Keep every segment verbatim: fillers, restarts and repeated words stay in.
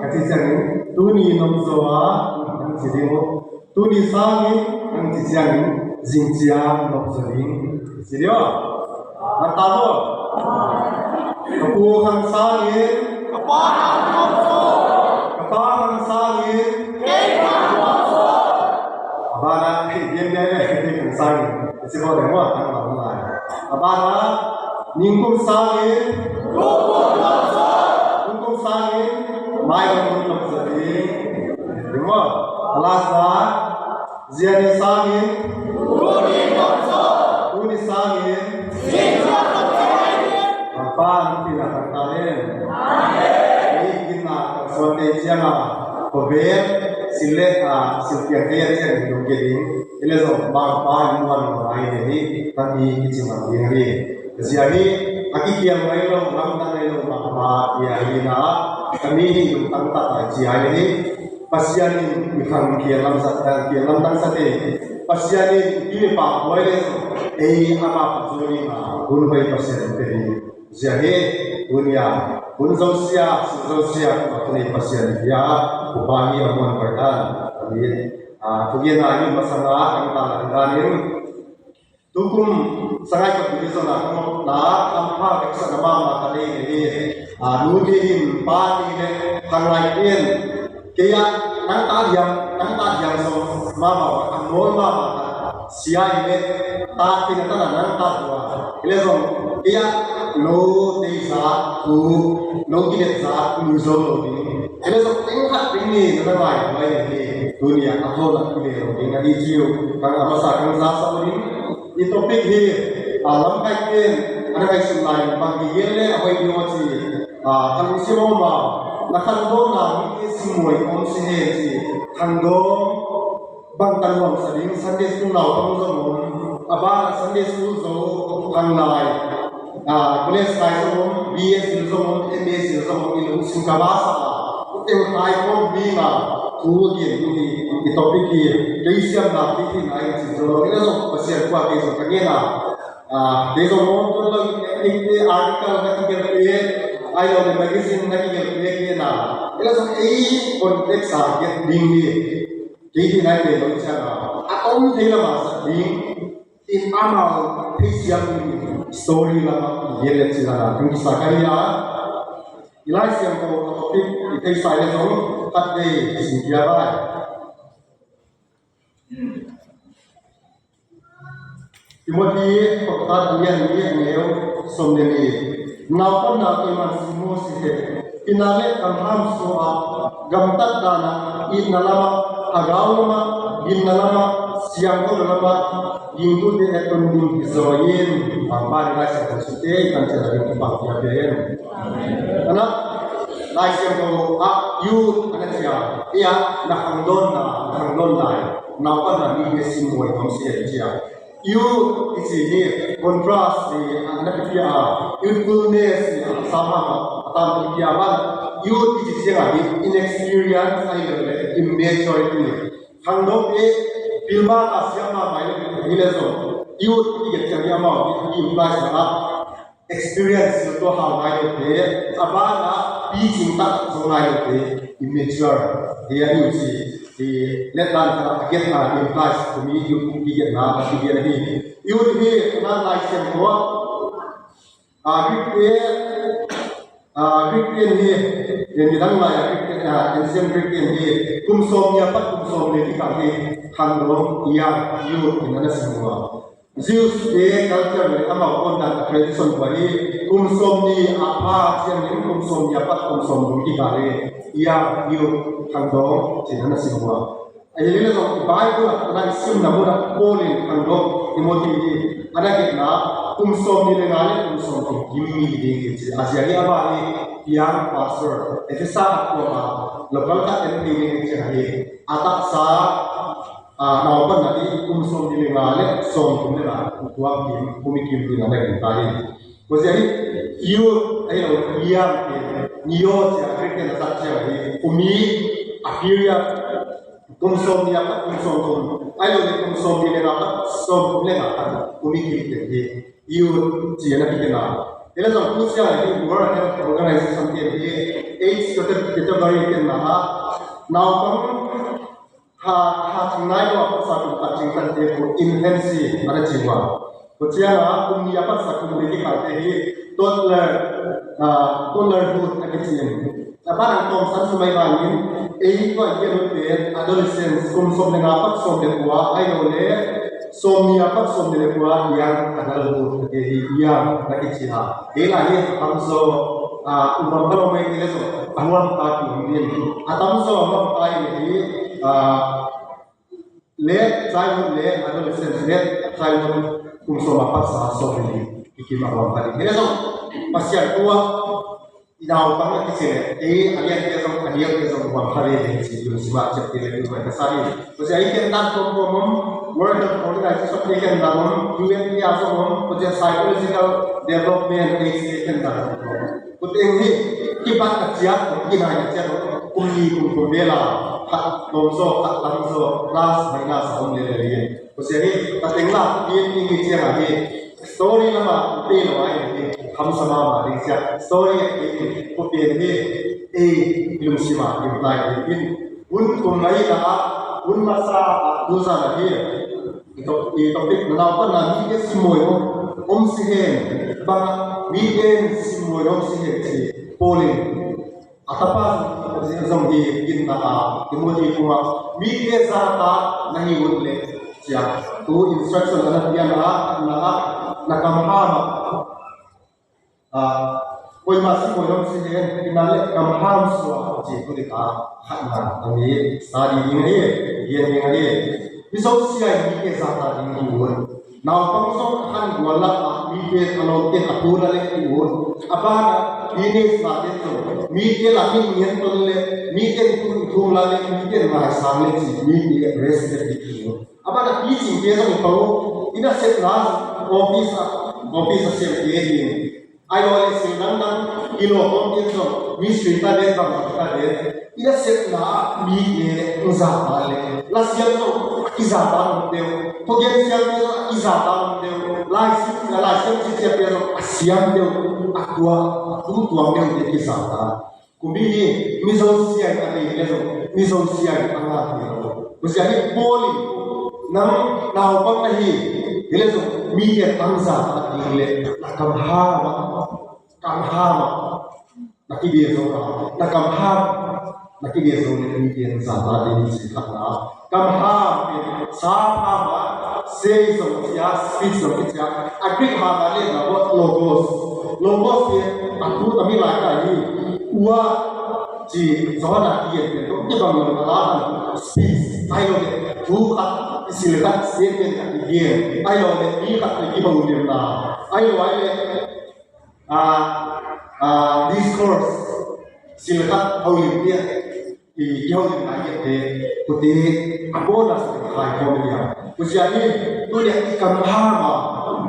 Ka ci ciangin, tuni nop zaw a, nang ci ding uh. Tuni sangin, nang ci ciangin, zing ciang nop zaw ding. Ci ding uh. Nang ta maw? Ka pu khang sangin, ka pa khang sangin, a bana, kei bian bian, kei khang sangin. Ka ci bawl ding uh, nang lam lai. A bana, ningkum sangin, ningkum sangin, mai lam mun lam zaw ding. Ding maw? A last na, zia ni sangin, tuni sangin, a pa nang pi na tang ta in. Ei kin na ka suan te ciang a, ko ven, sil le a, sil piang te ciang dong ke ding. Ile zong bang pa in muan ngai ne hi, ta mi ki ci mang ding hi. Zia hi, a kikial ngai lo, lamdang ngai lo, bang pa, zia hi na, ka mi hi lungtang tak a zia hi. Pasian in i khang kial lamsak, kial lamdang sa te. Pasian in i mi pa buai le zong, ei ama pa zui na, hun hoi Pasian pe hi. Zia hi, hun ya, hun zosia, sun zosia, kum a tuni Pasian hi a, upa hi a muan pai tan. Amen. A, thugen a hi masang a, ang ta lang dan in. Tukum Sagaing Kawlgam Division ah ka omna, kampha veksa na mahmah ka nei hi. A, nu te in, pa te in, khanglai te in, kei ah nang ta diam, nang ta diam zong mahmah, a nawl mahmah ka sia hi le, ta te in a ta na nang ta dua. Hi le zong kei ah no tei za, no, no kinet za, nu zo lo ding. Hi le zong teng khat teng ni na na ngai, ngai hi. Tuni a, a thawn a kile lo ding a hi ciu. Kang a masa kang za sa ding. I topic hi, a, lamkai pen, a na ngaihsun lai bang hi hial le a hoih ding aw ci, a, kan sim aw ma, na khangdawnna mite simuai om si hen ci, khangdawn bang kan nuamsa ding, Sunday school naupang zong om, a ban a Sunday school zo, khanglai, a, college kai zong om, B A sil zong om, M A sil zong om, i lungsim ka ba sa a, teng hai khawm ding a, thu a gen ding hi, i topic hi, kei siamna kei hi na in ci zo lo, i na zong Pasian kua kei zong ka ngen a, a, kei zong om tuan lo, i te article na kigelh pek, ai lo le magazine na kigelh pek ngen a, i na zong ei context a gelh ding hi, kei hi na i te lo i ciang a, a om thei lam a zat ding, in amau theisiam in story lamah i gen le cih lamah tung kisa ka hi a, i Lai Siangtho a topic i theisa le zong khat vei i sim pia vai. Timothy pakhat a lian li a neu sawm le li. Naupanna kei man simu si he. Ina le kan ham suah a, gamtat dana, itna lama, thagau lama, ginna lama, siangtho lama, gingtute a tun ding hi zaw in, pangpa ni Lai Siangtho sute i kan cian a ding kipang pia pen. Ana, Lai Siangtho a youth ana cia, ia, na khangdawnna, na khangdawnna, naupanna mi hi simuai om si e cia. Youth i ci hi contrast hi a na kipia a, youthfulness hi a, Sangha a tam kipia a, youth i ci ciang a hi inexperience a hi le immaturity. Khangdawng i pilma a siam mahmah hi le zong youth i get ciang hi amau i implies a experience tua hau ngai lo te, a ban a picing tak zo ngai lo te, immature. Hi a youth ci, hi letdan khat a get a implies to mi youth i get na, a ti get hi. Youth hi na Lai Siangtho a, a Greek te, a Greek te hi, hi midang lai a Greek te, a ancient Greek te hi, kum sawm nih a pat kum sawm le kikal hi, khangdawng, young, youth, in a na sim ua. Jews te culture le amau kawndan a tradition kua hi, kum sawm nih a pha ciangin kum sawm nih a pat kum sawm thum kikal hi, ia, youth, khangdawng, ci-in a na sim ua. Ahi le zong Bible ah na i simna mun ah Paul in khangdawng Timothy hi a na genna kum sawm nih le nga le kum sawm thum kim mi ding hi ci a zia hi a ban hi young pastor Efesa a kuam a local khat en ding hi ci a hi a taksa a, naupanna i kum sawm nih le nga le sawm thum le nga, kum kim, kum i kim ding a na gen ta hi. Kua zia hi, youth, ahi lo, young, neo, cia, Greek te na zat cia hi, kum i, a period, kum sawm nih a pat kum sawm thum, ahi lo le kum sawm nih le nga pat sawm thum le nga, kum i kim te hi, youth, cia na kikena. Hi leh zong tu sia hi World Health Organization te hi AIDS category te na ha naupang ha ha cing nai lo a pasa kum khat cing tan te ku infancy a na ci ua. Ko ciang a kum ni a pasa kum ni ki kal te hi toddler, ah, toddlerhood a kici in. A ban ang tawm san sumai bangin ei tua i gen ut pen adolescence kum sawm le nga pat sawm le kua ai lo le sawm ni a pat sawm ni le kua young adulthood a te hi young na kici a. Ei la hi a tam zaw a huam ka lo mai ti le zaw a huam ta ki hong din a tam zaw a huam ta i hi a late childhood le adolescence late childhood kum sawm a pat sa sawm ni i kim a huam ka ding hi le zaw Pasian kua i naupang a kici le ei a lian te zong a lian te zong huam kha ve ding ci lungsima ciap ti le lungkhat ka sa hi. Ko sia i ken dan tuam tuam om World Health Organization te ken dan om U N te a zong om ko sia psychological development age te ken dan tuam tuam om. Ko teng hi kibat a ciat ko kinai a ciat ko kum ni kum kum bela khat dom zaw khat lam zaw nas mai nas om le le hi. Ko sia hi ka teng la ni ni ni ciang a hi story lama pe lo ai ni hamsa mama ding sia story a ki ko pe ni ei lungsima i lai ni in un kum mai la un masa a tu za la hi. I topic na nau pan na mi ke si moi om om si hen bang mi ke si moi om si hen si polin a tapa zong hi ginna a Timothy kungah mite zahtak na hi un le cia tu instruction a na pian a na a na kam ham a koima si koima si hen ina le kam ham sua ci tu ding a khatna a mi study ding a hi gen ding a hi. Mizo sia mite zahtak ding hi un. Naupang zong a khan gual lak ah mite a lawmte a tuna le i ut a banah teenage late zong mite la hi ngian ton le mite i tum i thum la le mite ngaisang le ci mite respect i ut a banah teaching te zong i pau i na set la office a office a sem te hi. Ai lo le sil dang dang i lo kong tin zong mi sui ta den bang ta den i na sepna ah mite hong zahtak le la siam zong i zahtak om deuh. Thugen siam te zong i zahtak om deuh. Lai sim a lai siam ci ciat te zong a siam deuh a tua a tu tuang deuh te kizahtak. Kumi hi Mizo sia in a nei le zong Mizo sia in a ngah hi lo. Ko sia hi Paul in nang naupang na hi hi le zong mite hong zahtak ding le na kam ham a kam ham a na kibia zo a na kam ham na kibia zo le mite hong zahtak ding ci khatna kam ham in sa ham a sei zong cia speech zong cia a Greek ham a le na bot logos logos in a tu a mi lai ka hi ua ci Johana kian pen kong kibang lo na la speech ai lo le thu khat i sil khat statement khat i gen ai lo le mi khat i kibang lim na ai lo ai le a, a, discourse sil khat holim piak i kiholim nai kete kute a bonus khai khawm nia. Kusia hi tunia i kam hama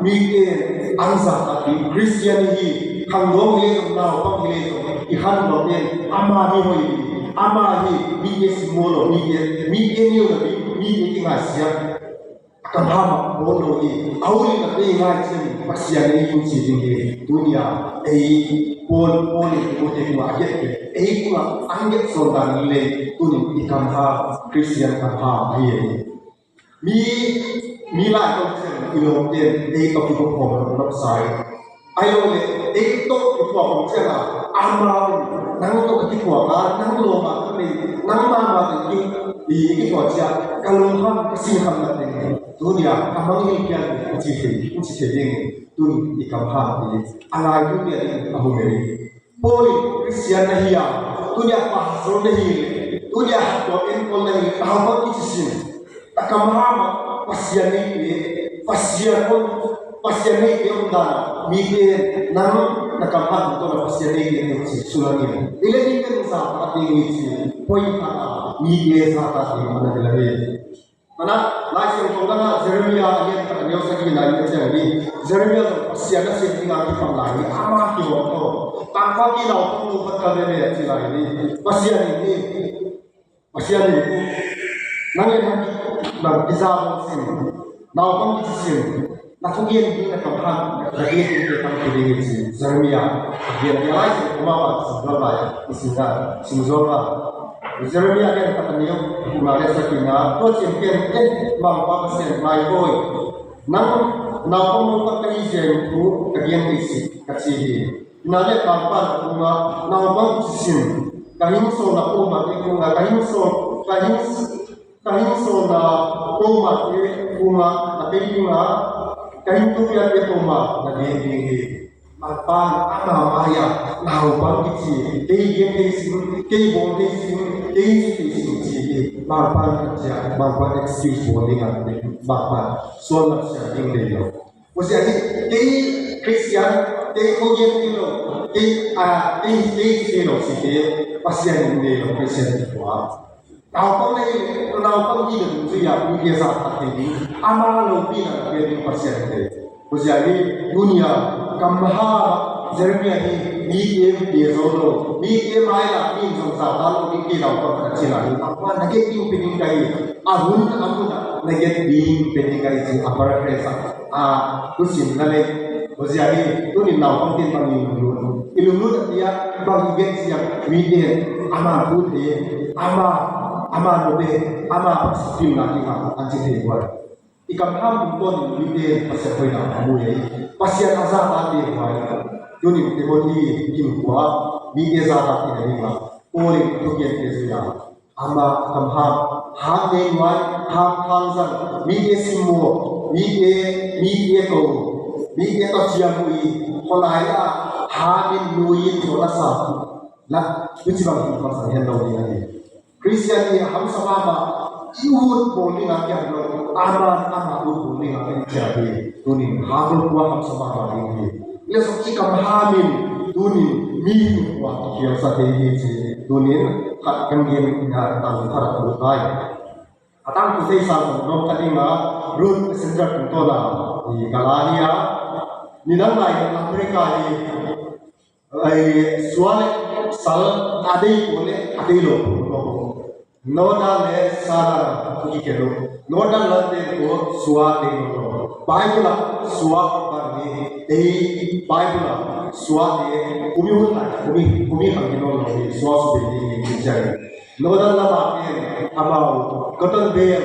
mite anza a ti Christian hi khangdong hi le zong naupang hi le zong i khan lo pen ama hi hoi ama hi mite simolo mite mite niu na mite kingaisiam a kam hama bawl lo hi. A holim a tei ngai ciang Pasian ei hong ci ding hi. Tunia ei Paul Paul in Timothy kungah a gelh hi. Ei kungah an gelh sawn dan le tunin i kam ha Christian kam ha ahi hi. Mi mi lai tawh ciang i lawmte ei tawh kibawm khawm lo sai. Ai lo le ei tawh i thuak khawm ciang a amau nang tawh ka kithuak a nang lawm a ka nei nang mama tawh ki i kithuak ciang ka lungkham ka sinkham na teng. Tunia a mangngilh pian a ci thei a ci thei ding tun i kam ha ti a lai tu pian a hong ei. Paul in Christian na hi a tunia pastor na hi le tunia hatuak enkol na hi le a hong kici sin. Takam hama Pasian neite Pasian hon Pasian neite hon dana mite nang na kam hama tona Pasian neite hon ci sulangin ile ni kan sa pati ni ci poi pata mite sa pati mana dilani. Mana lai siang kong dana Jeremiah alian khat aneu sagi lai ni ciang ni Jeremiah Pasian na sin ni nga ki pang lai ni ama ki hon to tangkwa ki lau pang lu pat ka bebe ci lai ni Pasian ni Pasian in nang le nang bang kiza bang sin naupang kici sin ka thugen ding na kamham, na gen ding te kamham ding hi ci. Jeremiah a gen ding lai ci, kuma ba singzom lai, singzom, singzom ba. Jeremiah gen ka taniu, kuma le sa kina, tua cin ken, ken, Mangpa Pasian mai koi. Nang, nau kong nong ka kari zen tu, ka gen ding si, ka ci hi. Ina le Mangpa na kuma, nau kong sisin. Ka hing so na kuma, ka hing so, ka hing Ka hing sawmna ko mah te kungah na kei dingah, ka hing tupiate ko mah na gen ding hi. Mangpan ama maya naupang kici, kei gen kei sing, kei bawl kei sing, kei ci kei sing ci hi. Mangpan ka cia, Mangpan excuse bawl dingah, Mangpan sual na cia ding dei lo. Pasian hi, kei Christian, kei ko gen ding lo, kei, ah, kei, kei ci ding lo ci te, Pasian ding dei lo, Christian ding tua. Naupang nei, naupang hi na dungzui a, mite zahtak thei ding, ama lopina na pia ding Pasian hi. Hosea hi, tuni a, kamham, Jeremiah hi, mite pia zo lo, mite mai la, mi zong zahtak lo ding kei naupang ka ci la hi, ama na gen ding pia ding ka hi, a hun a hun a na gen ding pia ding ka hi ci, a paraphrase a, a, tu sin na le. Hosea hi, tuni naupang tin bang i lunglut. I lunglut a tia, bang i gen siam, mite, ama pute, ama, ama note, ama pasipil na i ha, an ci thei buai. I kamham tungtawn in mite, Pasian hoina a mu ei. Pasian a zahtakte buai. Tuni Timothy, kim kua, mite zahtakte na ding a. Paul in thukian te zui a. Ama kamham, ham nei nuai, ham thang zang, mite simmo, mite, mite to, mite to siam uh i, kholai la, ham in nui in thaw la sa, la, tu ci bang hi pasang hen lo ding a hi. Christian i hamsa mama, i ut bawl ding a kiang lo, ama, ama ut bawl ding a kiang hi. Tunin, ha kul kua hamsa mama ding hi. Lesson i kamham in, tunin, mi kua kiang sa te hi ci. Tunin, khat kan gen na tang khat a lut bai. A tang tu sei sang nom ka ding a, Ruth Messenger tungtawn a, i ka la hi a, minam lai America hi, ai, sua le sal a dei ko le a dei lo ko. Northern le Southern ki kelo. Northern lam te ko sua dei lo. Bible a sua bang ni, ei Bible a sua ni, kumi hun lai, kumi, kumi hang ki no lo ni, sua su dei ni, ni, ni, Northern lama pen amau cotton bale,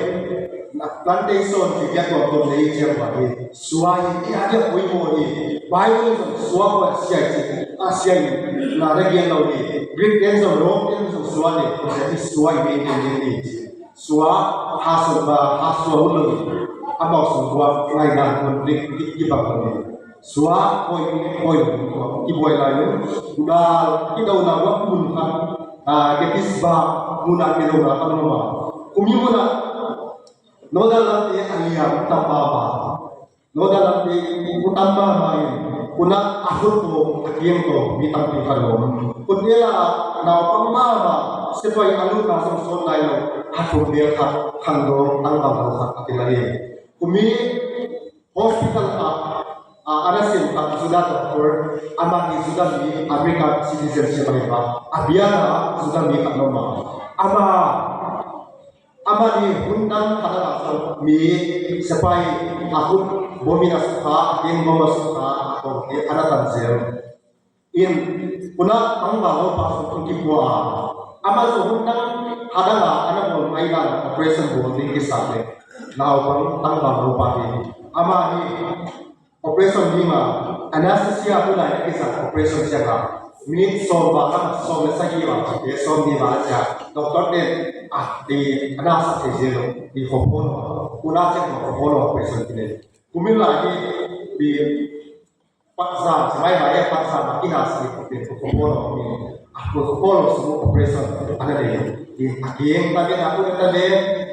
na plantation ci kia tuamtuam nei ciang mah hi. Sua hi, i a dia poimawh hi. Bible in zong sua ko a sia ci, a sia hi. Na na gen lo hi. Greek ten zong, Rome ten zong sua hi. Ko sia hi sua hi, nei, nei, nei, nei ci. Sua, ha sua ba, ha sua hun lo hi. Amau sung buak ngai dan kon dik, dik, dik bang lo hi. Sua, hoi, hoi, hoi, kibuai lai un. Kudal, kidona buak mun khat, ah, ke kisba, mun a kidona khat lo ma. Kumi mun a, Northern lam te a liam tam mama. Northern lam te u tam mama in, kuna a hut ko, a kiang ko, mi tampi khat lo. Kut ela, naupang mama, sepai a lutna song son lai lo, a tum bel khat, khang dong, tang bang lo khat, a kila hi. Kumi, hospital a, a, a na sem khat Juda doctor, ama hi Juda mi, American citizenship a hi ba, a biana Juda mi khat lo ma. Ama, ama hi hun dang khat a la so, mi sepai a hun bom in a sukha, a keng bom a sukha, a kong ke a na tan zel. In, kuna tangval lo pa sung kipua. Ama zong hun dang hadang a, a na bawl mai dan operation bawl ding kisam le. Naupang tangval lo pa hi. Ama hi operation ding a, anesthesia tu lai kisam operation siang a. Minute sawm val a, sawm le sagih val a, sawm ni val a cia. Doctor ten, ah, di, a na sa te zero, di khopolo. Kuna cia khopolo operation kine. Kumin lai di, di, Pakzan, samai mai a pakzan a kina si ko pen ko polo ni. A ko polo su operation ana de. Di a kieng ta de, a ko ta de,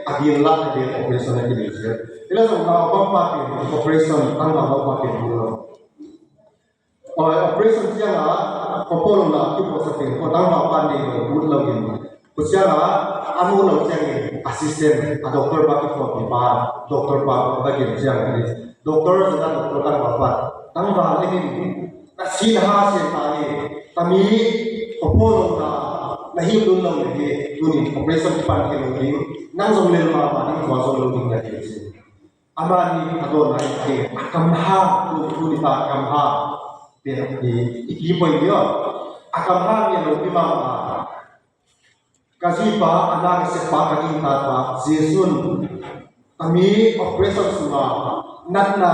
a kieng la de operation a kini se. Ila so na bang pa pen operation, tang na bang pa pen lo. O operation siang a ko polo na ki ko sa pen ko tang bang pa de lo, lo ni. Ko siang a, a nu lo siang in assistant, a doctor pa ki phone pa, doctor pa ba gen siang in. Doctor sa doctor tang ba pa. Tang ba le in, na sin ha siang ta ni, kami ko polo na, na hi lun lo ni, tunin operation pan ke lo ni, nang zong le ma ma ni ko zong lo ni na ke si. Amah nih a dawnna in, a kamha, tu, tu ni ta kamha pen i, i key point hi aw. A kamha mi a lopi mahmah. Ka zipa, a na ka seppa, ka ding tapa Jesuh in a mi operation sungah natna,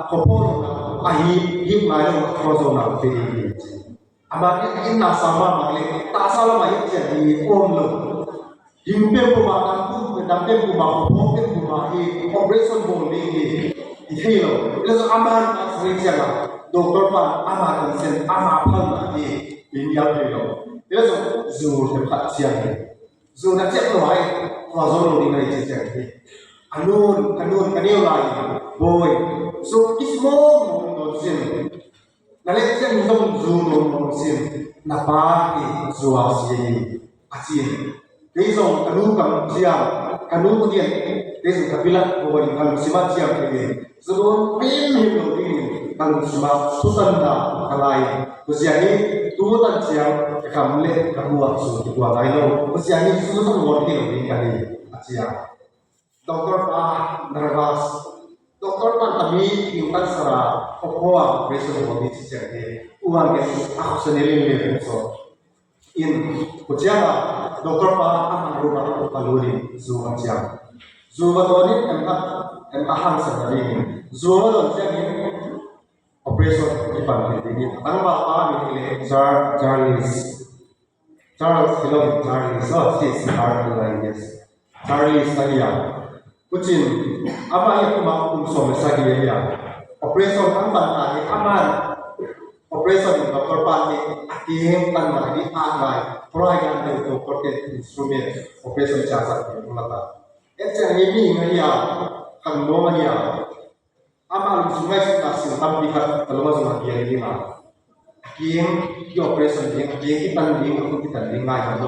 khuaphaw lohna, a hih, hih ngai lo a thuakzawhna pe ding hi. Amah nih a itna sang mahmah leh tahsa lamah i cian hi om lo. Hing peuhpeuh ah, dam peuhpeuh ah, khuaphaw peuhpeuh ah hi operation bawl ding hi i thei lo. Hi leh zong amah a sung i ciangah doctor pan amah consent, amah phalna hi i nial thei lo. Hi leh zong zu themkhat ciang hi. Zu na ciang lo ai, tua zo lo ding na hi ci ciang hi. A nun, ka nun, ka neu lai, bawi, zu kisi mawngmawng nawn sin. Na leh ciang zong zu nawn nawn sin, na pa hi zuau sia hi, a ci. Kei zong ka nu kam ciang, ka nu dian, kei zong ka bilat bawi, ka lungsim ah ciang kei hi. Zu nawn himhim lo dingin ka lungsim ah thutanna ka la hi. Tua zia hi, tu tan ciang ka kam leh ka muak zong kituak nai lo. Tua zia hi, zu zong nawn hi lo ding ka hi, a ci a. Doctor pa nervous. Doctor pan tami king tansara, khuaphaw ah operation bawl ding ci ciang hi. Uang gen a khuasa ni lim lim so. In, tua ciangah doctor pa a man room ah va lut in, zu va ciang. Zu va dawn in, em a, em a hangsan na ding in. Zu va dawn ciangin operation kipan ding in. A tangval pa min hi leh Char-, Charles. Charles hi lo, Charles, oh, si, si, Charles, yes. Charles a hi a. Tua ciang, amah hi a kum a kum sawm le sagih a hi a. Operation a pan ta hi, amah operation in doctor pan hi a keng tan ngai, hi a ngai. Pulai gan deuh doctor te instrument operation ciang sak hi a la ta. Et ciang hi mi a hi a, kan mawng a hi a. Amah lungsim ngaihsutna sil tampi khat ka lung ah zong a kiang ding a, a kiang ki operation ding, a kiang kitan ding, a kiang kitan ding ngai khat lo.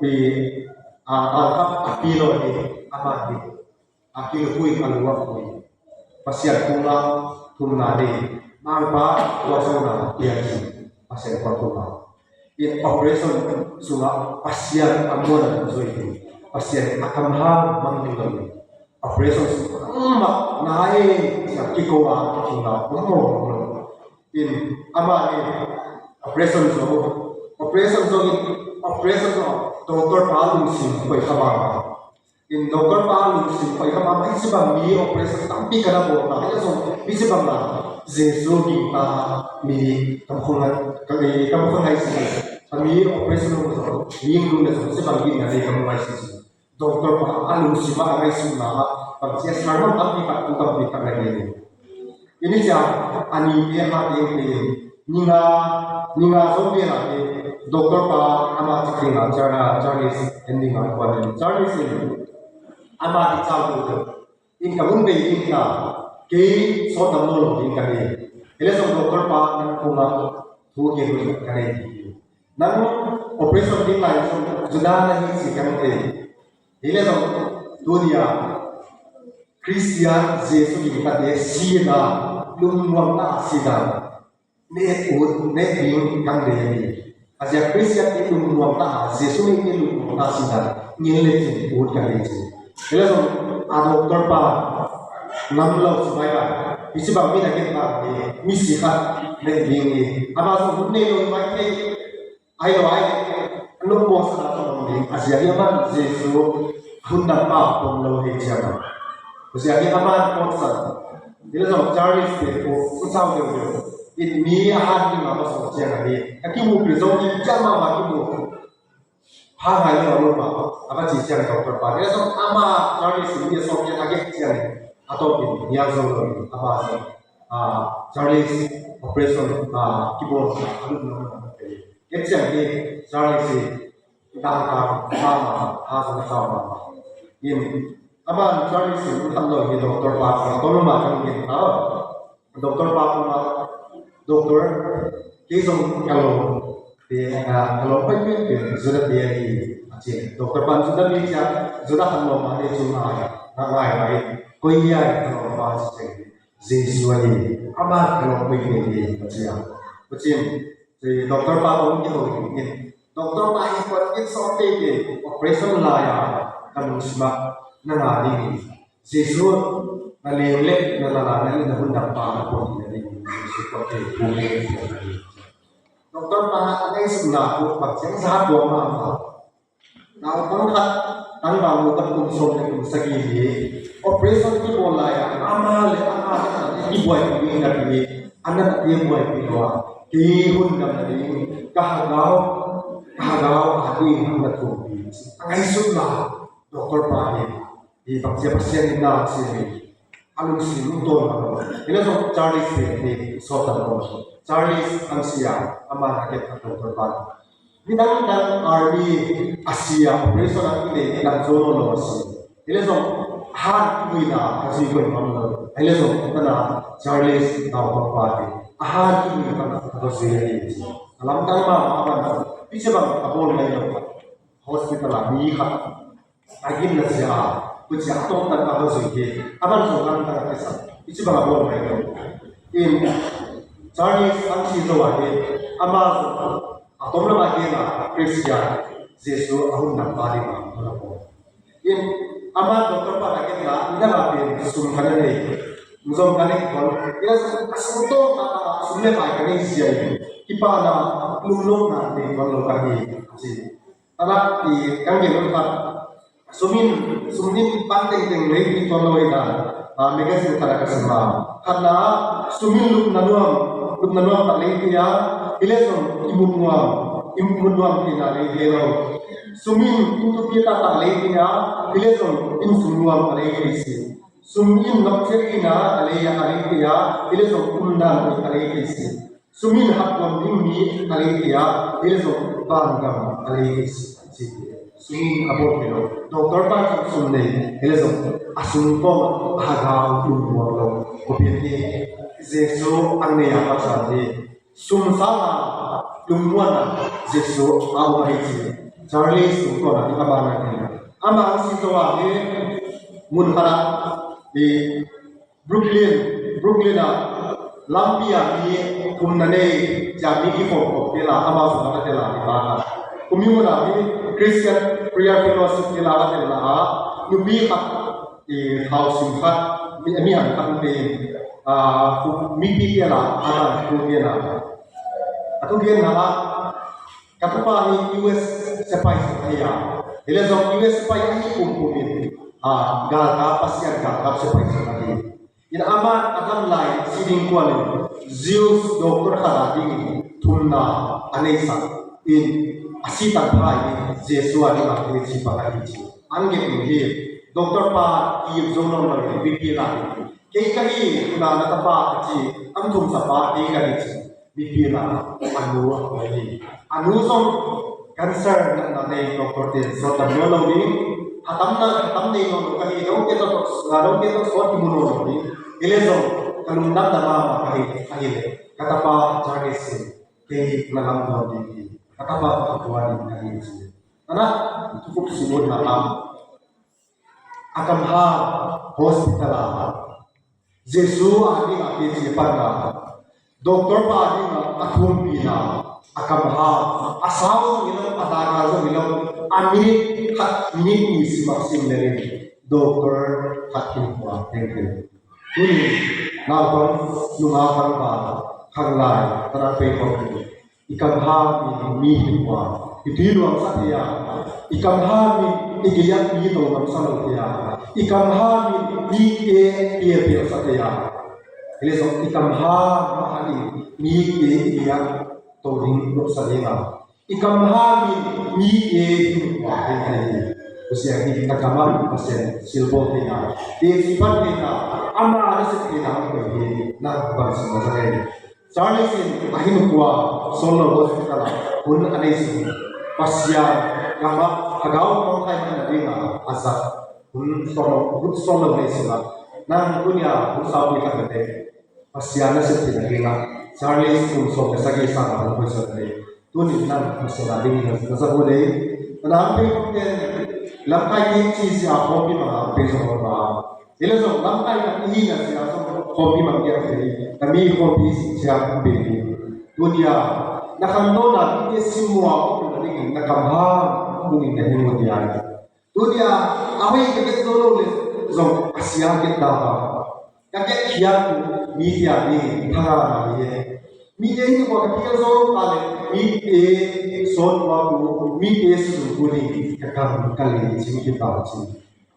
Pi, a, a, a, a pi lo ding, amah ding. A kilupui, a lu a pui. Pasian kungah thumna ding. Mangpa, kuazawhna, piang ding. Pasian kungah thumna. In operation sungah Pasian a muan a zui ding. Pasian a kamhang mang ding lo ding. Operation sung bangmah nai, siang kiko a kithungna om lo, om lo. In amah in operation zong, operation zong in, operation zong, doctor pa lungsim hoih kha mahmah. In doctor pa lungsim hoih kha mahmah, hih ci bang mi operation tampi ka na bawl ta, hih zong hih ci bang la, Jesu gingta mi kam khong ngai, kam khong ngai si, a mi operation zong, mi lung na zong, ci bang gingta mi kam ngai si. Doctor pa a lungsim ah, a ngaihsutna ah, bangci a sermon tampi khat, thu tampi khat na gen in. Ini cia a ni te a hak ding te in, ni nga, ni nga zo vel ah te, doctor pa amah cik ding a, Charles, Charles en ding a kuan in, Charles in amah ding cau tu tu. In ka mun bei ding ka, kei sawt dam nawn lo ding ka hi. Hi leh zong doctor pa nang kungah thu gen ka nei ding hi. Nang operation ding lai zong Judah na hi ci ka hi. Hi leh zong tuni a Khristian Jesu ding ka te sina, lungmuang ta sina. Nek ut, nek ding kan deih hi. A ziak Khristian te lungmuang ta a, Jesu nek te lungmuang ta sina, ngin le cin ut kan deih cin. Hi leh zong a doctor pa nam lo ci bai bai. Hi ci bang mi na gen ta hi, mi si khat nek ding hi. Amah zong hun nei lo bai thei. Ai lo ai, a nung mawh sana tawh om ding. A ziak hi amah Jesu hun dam pa pom lo hi ciang a. A ziak hi amah pawtsan. Hi leh zong Charles te ko, ko cau deuh deuh. In mi a han ding a mah sawh ciang a hi. A kimu pil zong in ciang mah mah kimu. Ha ngai lo lo mah. A va ci ciang doctor pa. Hi leh zong amah Charles mi a sawh ciang a gek ciang. A tawp in nial zo lo in. A va zong. Ah, Charles operation, ah, kibawl a lut lo. Hi ciang hi Charles hi dangka mahmah, ha zong a cau mahmah. In, amah Charles in khat lo hi doctor pa kong, kong lo mah kong gen ta. Doctor pa kong mah, doctor, kei zong ka lawm te, ah, ka lawm pai pen pen Judah te hi, a ci. Doctor pan Judah mi cia, Judah khat lawm mah te cung ngai, ngai ngai. Koi hi ai ka lawm pa ci ciang. Jesu ahi, amah ka lawm pai pen hi, a ci a. Tua ciang, Doctor pa kong kiho in, doctor pa in kuan in sawm teitei, operation lai-a ka lungsim ah na ngah ding hi. Jesu, Na leng le na lala na inn a hun dang pa na pawh hi na ding Jesu tua thei thu ngen hi. Doctor pa a ngaihsutna uh bang ciang za tuam mahmah. Naupang khat tangval nu khat kum sawm le kum sagih hi. Operation kibawl lai-ah ama le ama le ama i buaipih ding ka ti hi. A na na ti buaipih lo a, kei hun dang na ding ka hagau, ka hagau a ding hang na thupi. A ngaihsutna doctor pa hi. Hi bangcia Pasian in na a sia hi. A lungsim lungdawn a lo. Hi le zong Charles hi, hi sawt a lo. Charles an sia, ama na ket a doctor pa. Midang dang army a sia, operation a kile, dang zo lo a sia. Hi le zong a han kimuina ka zui koi mam lo. Hi le zong tana Charles naupang pa hi. A han kimuina ka na ka zui a hi. A lamdang ma a ban. Pice bang a bawl ngai lo. Hospital a mi khat a gim na sia a, kucia a tawmtan a va zui hi, a van zong lamdang a kisa, i ci bang a bawl mai lo. In Charles an si zo a hi, ama zong a tom lam a hi na Christian, Jesu a hun nang pa ding a hun a bawl. In ama doctor pa na kena, i dang a pen sum ka na nei, zong ka nei kon, i la sum a sum tawm a sum le pai ka nei sia in, kipana lunglawmna nei kon lo ka hi, ci. Anak i kang gen khat. Sumin, sumin pan tengteng lei ni tuan lo i dan. A, magazine khat a ka sim a. Khatna, sumin lupna nuam, lupna nuam ta lei tia. Hi le zong i mun nuam, i mun nuam tina lei tia lo. Sumin in tu tia ta ta lei tia. Hi le zong in sum nuam ta lei tia si. Sumin nok tia tina ta lei a ta lei tia. Hi le zong um dan ta lei tia si. Sumin hak tuam ding mi a lei kei a, hi le zong van gam a lei kei si, si. Sumin a bawl kei lo. Doctor pa zong sum nei, hi le zong a sum kawng a hagau lungmuang lo. Ko pian hi, Jesu ang nei a pa sa hi. Sum sang a lungmuang a Jesu a um a hi ci. Charlie sum kawng a hi a ban a hi. Ama ang si to a hi mun khat a hi Brooklyn, Brooklyn ah lampi ah mi thum na nei, cia mi kikhawm khawm te la, amau sungah ka te la, mi ba khat. Kumi mun ah mi Christian Prayer Fellowship te la, ka te la ah, nupi khat, i thau sim khat, mi, mi han khat te, ah, mipi te la, a ban thu te la. A thu te la ah, ka tapa hi U S sepai sung ahi a. Hi le zong U S sepai ahi pum pum in, ah, galkap, Pasian galkap sepai sung ahi. In aman a dam lai si ding kuan in Zeus doctor khat a dingin thumna a neisak in a si tak phai in Jesu a ding a thei si bang a ding ci. An ngen in hi doctor pa i zo lo lo in bipi la in kei ka hi tuna na tapa ka ci an thumsa pa kei ka hi ci. Mipi la a nu a koi hi. A nu zong cancer na, na nei doctor ten sawt tam nawn lo ding. A tam na, a tam nei nawn lo ka hi, dong ke tawh, a dong ke tawh sawt kimu nawn lo ding. Hi le zong ka lungdam na mama ka hi, ka hi le ka tapa Charlie sin kei na lam nawn ding hi. Ka tapa ka tua ding ka hi ci. Ana, thukup si mun na lam. A kam ha hospital a Jesu a ding a kici panna, doctor pa ding a thumpina, a kam ha, a sau zong ilo, a daka zong ilo, a minute khat, minute ni simak sim lelin doctor khat kin kua tengteng. Tuni naupang nunga kang pa kang lai tana pei kong tuni. I kam ha mi mi hi kua, i tui luang sa thei a. I kam ha mi i gei a mi to lam sa lo thei a. I kam ha mi mi e e pia sa thei a. Hi le zong i kam ha ma ha i mi e i gei a to ding lo sa ding a. I kam ha mi mi e hi kua thei thei. Kusia hi ka kam a mi Pasian silbawl thei a. Te sipan thei a. Ama na sep thei a ko hi na ban sa sa thei. Charlie sin a hin kua solo hospital a hun a nei sin Pasian gama hagau kong khai man a ding a a zat hun solo hun solo nei sin a nang tunia hun sau ni khat te Pasian na sin tin a ding a Charlie sin solo sa ki sa a hun koi so nei tunin nang Pasian a ding na sa hun nei nang pe kong ten lam kai ki chi si a kong pi ma pe so ma Hi le zong lamkai na i hihna sia zong khawmpi mang diak thei, na mi khawmpi sia kum pe ding. Tunia na khandawna mite simmua a um na dingin na kam ham dingin na hi ngun dia. Tunia a hoih ka ket zo lo le zong a sia ket ta ha. ka getkhiat uh mite a ding thangahna hi. Mite hi kua ka kihel zo ta le, mite sawn kua uh, mite suzum uh ding ka kam ka lecing hi ta cin.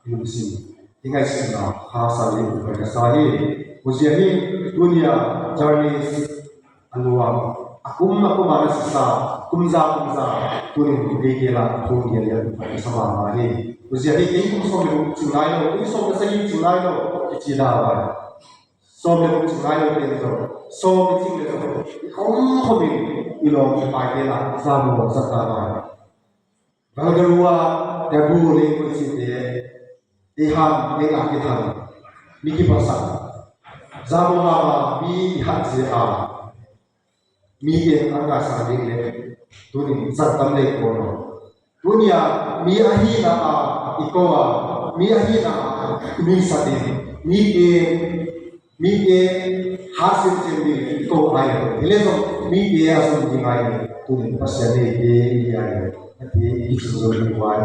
I lungsim, i ngaihsutna kha sa le uh ka sa hi. Huzia hi, tunia journalist a nuam, a kum a kum a na sisa, kum za kum za, tunin eite la thu ngial lian pai sa mahmah hi. Huzia hi, kei kum sawm le guk cing nai lo, kei sawm le sagih cing nai lo, kici dah vai. Sawm le guk cing nai lo te zong, sawm le cing le zong, i khom khomin i lawm i paite la za maw za ta vai. Valgarua, Daegu le Kochi te, ei ham, ei a kithang, mi kiphasak. Za maw ha mi i hat zia a, mite a ngaisak ding le, tunin zat tam le ko lo. Tunia mi a hihna a i ko a, mi a hihna a i nuihsak ding, mite, mite hasim cem ding i ko ai lo. Hi le zong mite a zum ding ai lo. Tunin Pasian nei te i ai lo. A te i zum zo ding vai.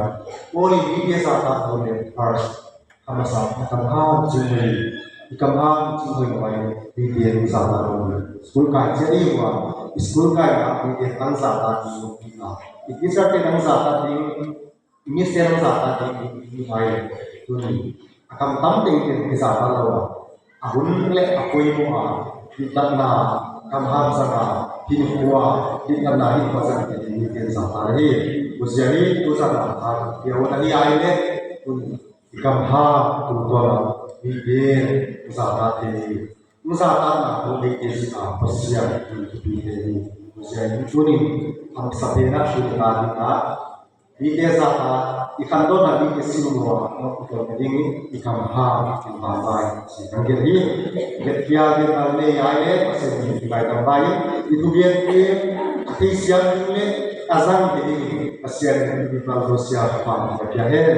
Paul in mite sa ta ko le first. A masa, a kam ham cing hoih, i kam ham cing hoih mawh, mite in zahtak lo. School kai cia i hua, i school kai a mite in ang zahtak ding, i teacher te in ang zahtak ding, i miss te in ang zahtak ding, i hua i tuni. A kam tam teng teng i zahtak lo a. A hun le a poimaw a, diktatna, kam ham zang a, hinkhua, diktatna hinkhua zang te in mite in zahtak hi. Huzia hi, tu zahtak a, i hua na hi ai le, tuni. I kam ham tungtawn a mite zahtak thei hi. Zahtakna tawh eite sungah Pasian in thupi thei hi. Pasian in tunin hamsa pen a thupi ta dingin mite zahtak, i khantawn a mite sungah mawh tungtawn dingin i kam ham tungtawn vai si kan gen hi. Get pial gen mal le ai le Pasian in i bai kam vai i thugen i a thei siam ding le a zang ding Pasian in i mal to siam pan ka pia hen.